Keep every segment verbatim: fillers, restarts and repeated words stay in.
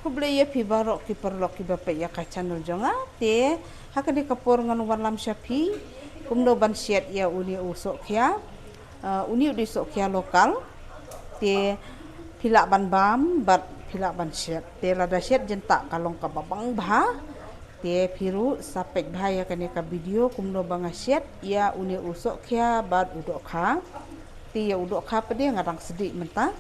Khublei ïa phi baroh ki paralok kiba peit ïa ka channel jong nga. Te ha kane ka por ngan wallam sha phi kumno ban shet ïa une u sohkhia. Ah, une u dei sohkhia local. Te phi lah ban bam bad phi lah ban shet. Te lada shet jyntah ka long kaba bang bha. Te phi ruh sa peit bha ïa kane ka video kumno ba nga shet ïa une u sohkhia bad u dohkha. Te ïa u dohkha pat de nga dang sdieh mynta.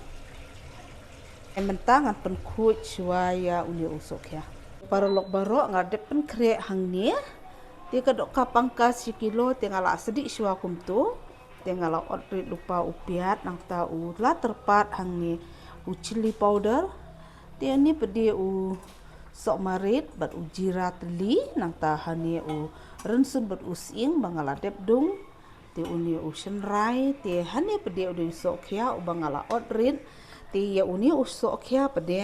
Mynta ngan pynkhuid shuwa ïa une u sohkhia. Paralok baroh, nga dep pynkhreh hangne. Te ka dohkha pangkas shi kilo te nga la sdieh shuwa kumto. Te nga la ot rit lypa u piat, nangta u la tyrpad hangne u chilli powder. Te hangne pat de u sohmarit bad u jira tylli, nangta hangne u rynsun bad u sying ba nga la dep dung. Te une u shynrai, te hangne pat de u dei u sohkhia uba nga la ot rit. Te ïa une u sohkhia pat de,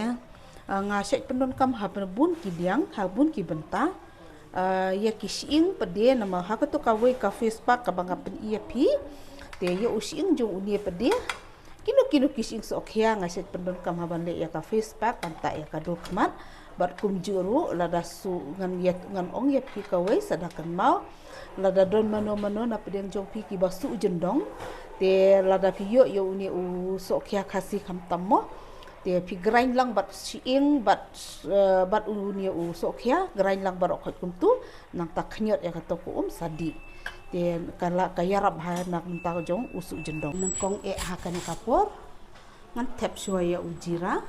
ah, nga shait pyndonkam ha bun ki liang, ha bun ki bynta. Ah, ïa ki sying pat de namar ha kato kawei ka face pack kaba nga pyni ïa phi. Te ïa u sying jong une pat de. Kino kino ki sying sohkhia nga shait pyndonkam ha ban leh ïa ka face pack, ban tah ïa ka durkhmat. Bad kumjuh ruh lada shu ngan ïa, ngan ong ïa phi kawei sa da kynmaw. Lada don mano mano na pdeng jong phi kiba shu jyndong. Te lada phi ïoh ïa une u sohkhia Khasi khamtam mo. Te phi grind lang bad sying bad, eh, bad une u sohkhia, grind lang baroh khoit kumto. Nangta khñiot ïa kato ka um sa dih. Te ka la ka ïarap ha na ka bynta jong u shu jyndong. Nyngkong eh ha kane ka por ngan thep shuwa ïa u jira.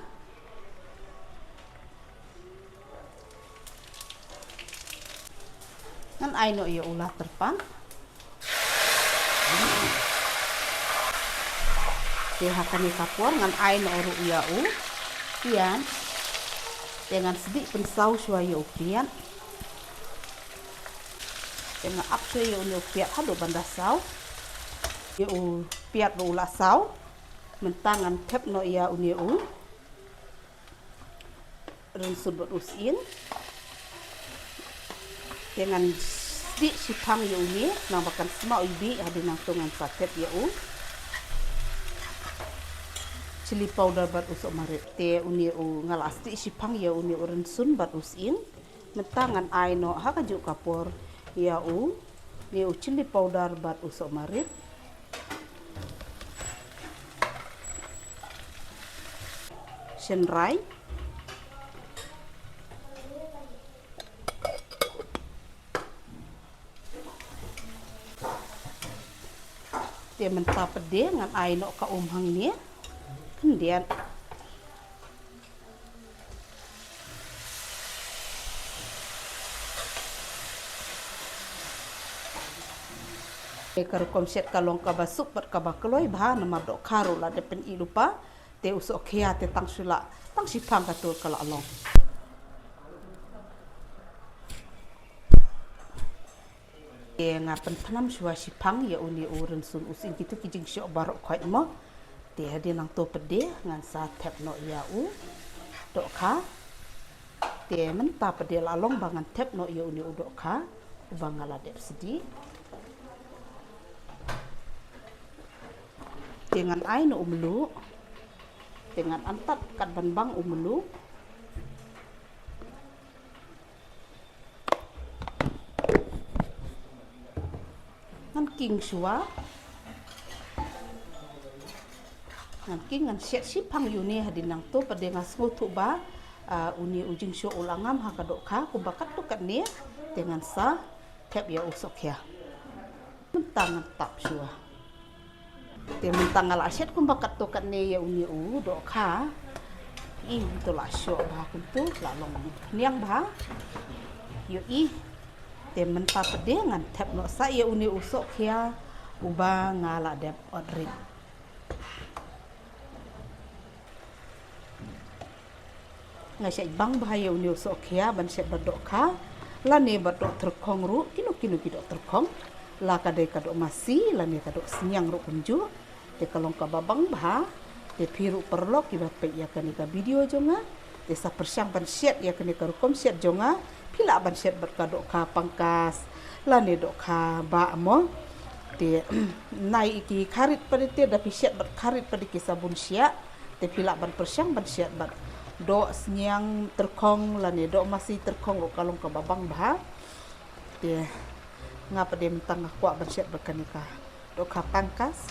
Ngan ai noh ïa u la tyrpad. Te ha kane ka por ngan ai noh ruh ïa u piat. Te ngan sdieh pynsaw shuwa ïa u piat. Te nga ap shuwa ïa une u piat haduh ban da saw. Ïa u piat ruh u la saw. Mynta ngan thep noh ïa une u rynsun bad u sying. Te ngan sdieh shiphang ïa une, nang ba kan sma u ibih, hadien nangto ngan sa thep ïa u chilli powder bad u sohmarit. Te une u nga la sdieh shiphang ïa une u rynsun bad u sying. Mynta ngan ai noh ha kajuh ka por ïa u, ïa u chilli powder bad u sohmarit. Shynrai. Te mynta pat de ngan ai noh ka um hangne. Khyndiat. Te ka rukom shet ka long kaba suk bad kaba kloi bha namar dohkha ruh la dep pyni lypa. Te u sohkhia te tang shu la, tang shiphang kato ka la long. Te nga pynpynlam shuwa shiphang ïa une u rynsun u sying, kito ki jingshoh baroh khoit mo. Te hadien nangto pat de ngan sa thep noh ïa u dohkha. Te mynta pat de la long ba ngan thep noh ïa une u dohkha uba nga la dep sdieh. Te ngan ai noh u mluh. Te ngan antad kat ban bang u mluh. Ngan king shuwa. Ngan king, ngan shet shiphang ïa une, hadien nangto pat de nga sngewthuh ba, ah, une u jingshoh u la ngam ha ka dohkha, kumba katto katne te ngan sa thep ïa u sohkhia. Mynta ngan tap shuwa. Te mynta nga la shet kumba katto katne ïa une u dohkha. Ih, to la shoh bha kumto, la long khñiang bha. Ïohi. Te mynta pat de ngan thep noh sa ïa une u sohkhia uba nga la dep ot rit. Nga shait bang bha ïa une u sohkhia ban shet bad dohkha, lane bad doh tyrkhong ruh, kino kino ki doh tyrkhong, la ka dei ka doh masi lane ka doh synñiang ruh kumjuh. Te ka long kaba bang bha. Te phi ruh paralok kiba peit ïa kane ka video jong nga, te sa pyrshang ban shet ïa kane ka rukom shet jong nga. Phi lah ban shet bad ka dohkha pangkas lane dohkha bah mo. Te nai ki kharit pat de, te da phi shet bad kharit pat de ki sa bun shiah. Te phi lah ban pyrshang ban shet bad Doh sniang tyrkhong lane doh masi tyrkhong ruh ka long kaba bang bha. Te nga pat de mynta nga kwah ban shet bad kane ka dohkha pangkas.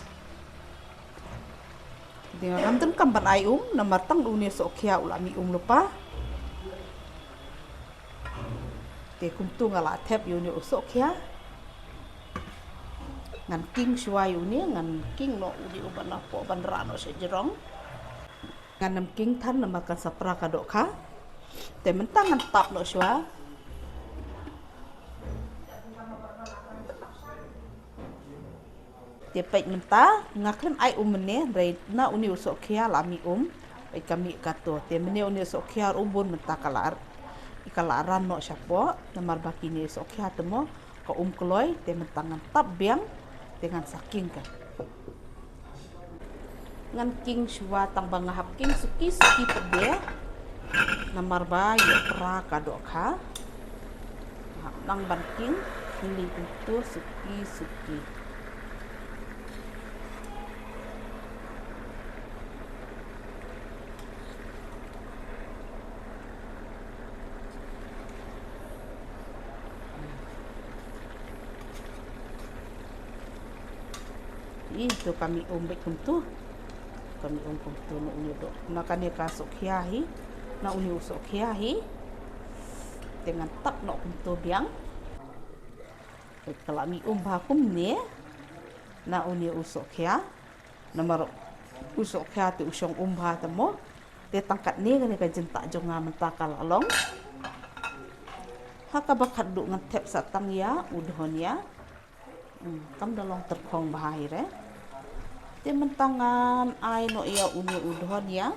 Te nga ngam donkam ban ai um namar tang une u sohkhia u la mih um lypa. Te kumtu nga la thep ïa une u sohkhia. Ngan king shuwa ïa une, ngan king noh une uba nga kwah ban rah noh sha jrong. Ngan ym king than namar kan sa pra ka dohkha. Te mynta ngan tap noh shuwa. Te peit mynta nga khlem ai um mynne hynrei na une u sohkhia la mih um. Peit ka mih katto. Te mynne une u sohkhia ruh bun mynta ka la, ka la ran noh shapoh namar ba kine u sohkhia te mo ka um kloi. Te mynta ngan tap biang te ngan sa king ka. Ngan king shuwa tang ba nga hap king suki suki pat de. Namar ba ïa pra ka dohkha. Hap nang ban king, king kumtu suki suki. Ih, to ka mih um beit kumtu. Ka mih um kumtu na une u doh. Na kane ka sohkhia hi. Na une u sohkhia hi. Te ngan tap noh kumtu biang. Ka la mih um bha kumne. Na une u sohkhia. Namar u sohkhia te u shong um bha te mo. Te tang katne kane ka jingtah jong nga mynta ka la long. Ha kaba khatduh ngan thep sa tang ïa u dhonia. Hmm, kam da long tyrkhong bha hi re. Te mynta ngan ai noh ïa une u dhonia.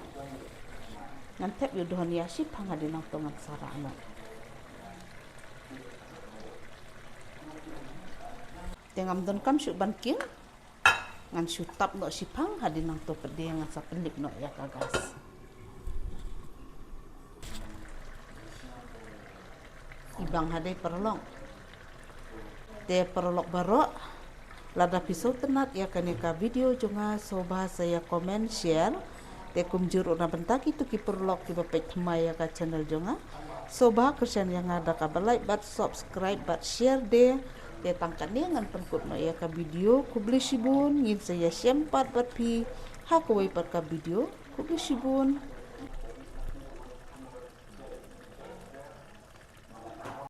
Ngan thep ïa u dhonia shiphang hadien nangto ngan sa rah noh. Te ngam donkam shuh ban king. Ngan shu tap noh shiphang hadien nangto pat de ngan sa pynlip noh ïa ka gas. I bang hadei paralok. Te paralok baroh, lada phi sngewtynnat ïa kane ka video jong nga sngewbha sa ïa comment share. Te kumjuh ruh na bynta kito ki paralok kiba peit thymmai ïa ka channel jong nga, sngewbha kyrshan ïa nga da kaba like bad subscribe bad share de. Te tang katne ngan pynkut noh ïa ka video. Khublei shibun, ngin sa ïashem pat bad phi ha kawei pat ka video. Khublei shibun.